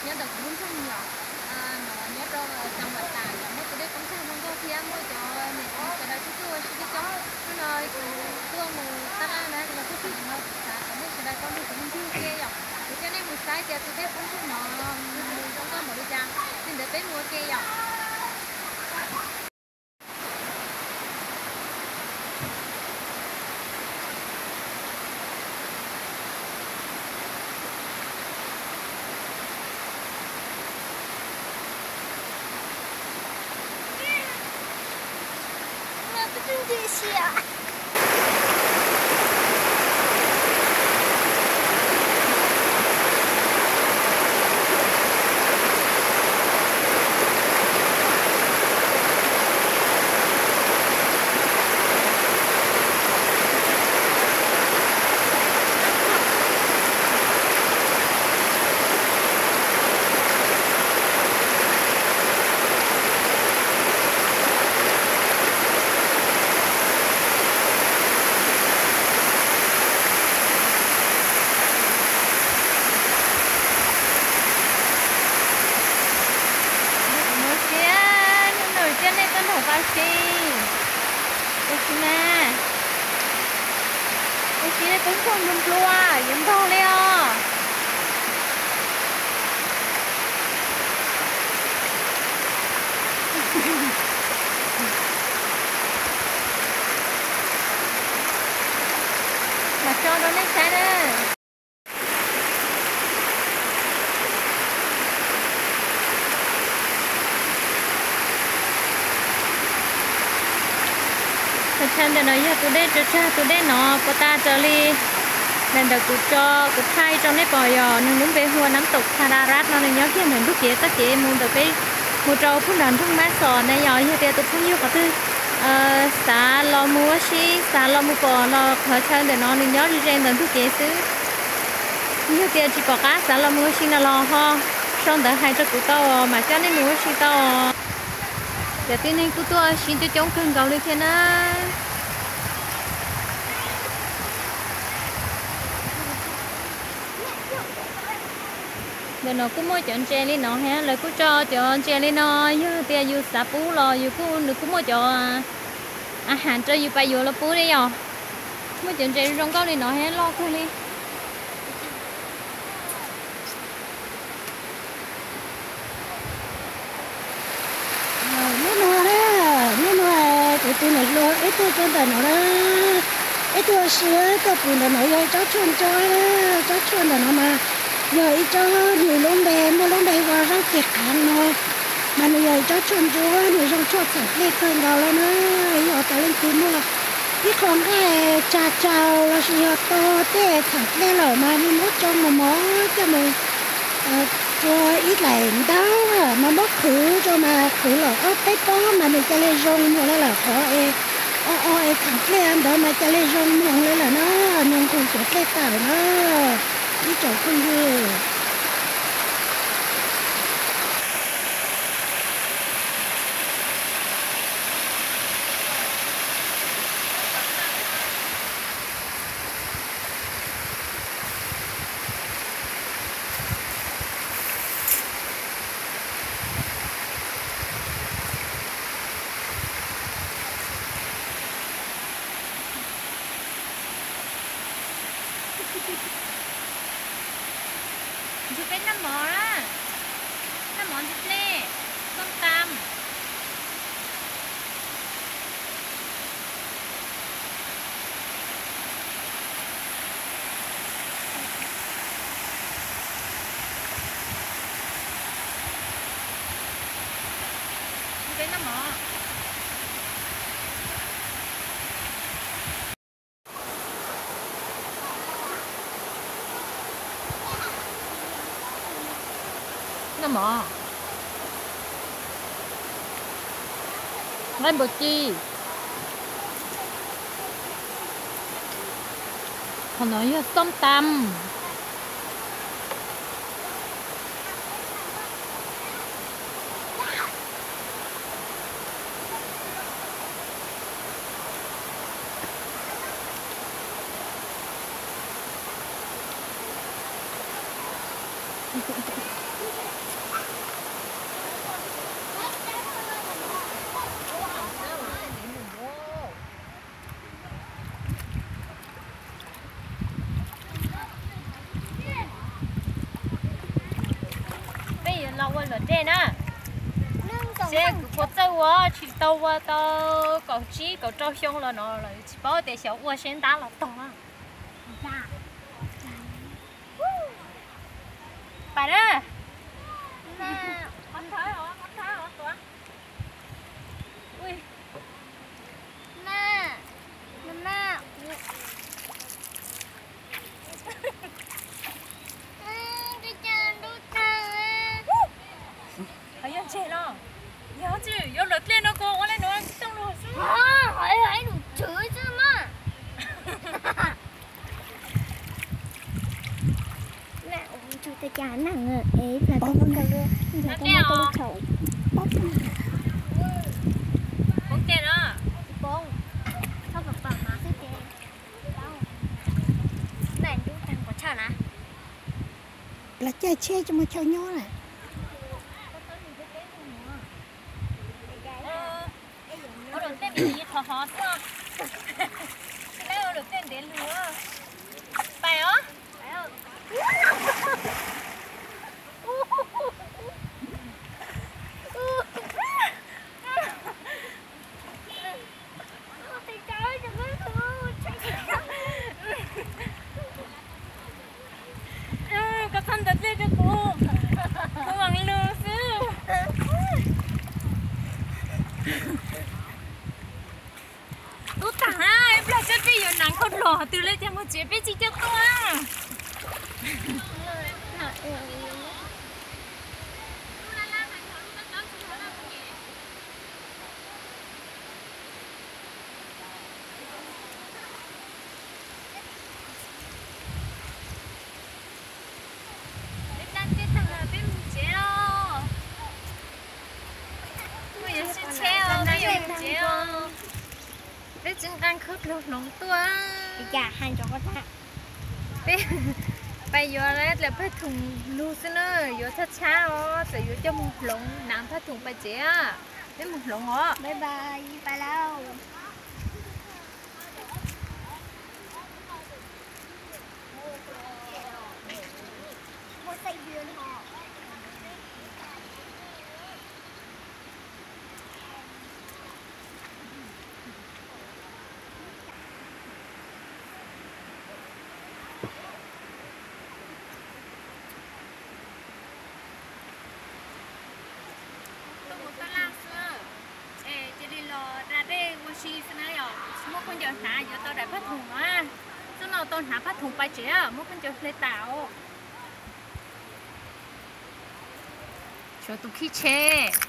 Nyob ntawm kuv lub nroog yom, no nyob rau xeev Vam Tas yom, muaj tus dej poob tag zoo nkauj thiab muaj cov niam txiv sawv daws tuaj tuaj ua si coob coob. Hnub no kuv tuaj mus tab laj na, kuv los tuaj txog no kuv xav kom nej sawv daws tau nrog kuv mus ncig ua ke yom. Kuv coj nej mus saib tias tus dej poob tag no nws zoo nkauj npaum li cas, li ntawd peb mus ua ke yom. Mus siab, hnub no coj nej tuaj nrog tau si. Ua si na, ua si nej peb nrog nplua nplua yuav npog li os. Mam tso rau nej saib na. Qhov chaw ntawm no yog tus dej tsaws tsag, tus dej no puas tas raws li daim ntawm kuv tso, kuv thaij rau nej pom yog nws lub npe hu ua Nab Toom Tha Da Ras no, nws nyob kiag ntawm ntug kev txoj kev mus ntawm peb mus rau pug nram nroog Mab Xom na. Yog, yog tias tus phooj ywg qhov twg xav los mus ua si, xav los mus pom los qhov chaw ntawm no nws nyob ze ze ntawm ntug kev xwb. Yog tias tsis pom qab xav los mus ua si no los ho sau ntawv hais rau kuv tau, mam coj nej mus ua si tau. Cov tib neeg kuj tuaj ua si coob coob kawg nkaus li thiab na. Ntawm no kuj muaj cov ntses li no thiab, lawv kuj tso cov ntses li no, yog tias yus xav pub los yus kuj, nws kuj muaj cov a has rau yus pab yuav los pub thiab yom. Muaj cov ntses zoo nkauj li no thiab, loj kawg li. Nub nua na, nub nua kuv tus niam hluas ib tug tuaj ntawm no na, ib tug ua si tuaj pw ntawm no, yog ib tsob tshuaj ntsuab na. Tsob tshuaj ntawm no mas yog ib tsob nws lub npe, muaj lub npe hu ua zaub ceg qhav no, mas nws yog ib tsob tshuaj ntsuab, nws zoo tshuaj txhaum dlej kawg nkaus li na. Yog tas leej twg muaj ib qho nqaij tsa tsaus lossis yog tog tej txhaum dlej lawm mas muab tso mos mos coj mus ua ib daim ntaub mas muab qhwv rau mas qhwv los ob peb pob mas nws cia li zoo mloog li lawm, qhov es o o es txhaum dlej ntawd mas cia li zoo mloog li lawm na, nyoog nqug xyov dlej tawm na ib tsoom phooj ywg. Ntshe peb noj mov na, noj mov ntxim dlej, xom tam. Ntshe peb noj mov. Noj mov, nqaij npua ci. Qhov no yog xom tam. Peb yuav los ua luam dej na. Seb kuv puas txawj ua, tsis tau ua tau kaum tsib kaum rau xyoo los no los tsis paub tias xyov ua seb ntab los tog. Pais na. Qhov yog ntseg no, yog tsis yuav luam dej no kuv ua li no tsis tau luag xwb. Poob tiag no. Plas caij tsheb tsis muaj chaw nyob na. Ua luam dej ntev lug, pais os. Koj txhob ntawd dlej rau kuv, kuv mam lug xwb. Tub tag, ib plag seb peb yuav hnav khaub dluag twg li cas mus tsev peb tsis coj tuaj. Peb nqa tej tag peb mus tsev os. Peb yuav sib tsheb os, peb yuav mus tsev os. Peb tsis nqa khaub dluag hloov tuaj. Peb pais yuav lawm paj thoom lug xwb na, yuav tshab tshab os, txawm yuav coj mus hloov, hnav paj thoom pais tsev, peb mus hloov os. Tuaj mus taj laj xwb, es cia li los da dej ua si xwb na yom. Tsis muaj khaub ncaws hnav yuav tau daim paj thoom na. Xub no tau hnav paj thoom pais tsev, muaj khaub ncaws hle tas os. Tshuav tus khib tsheb.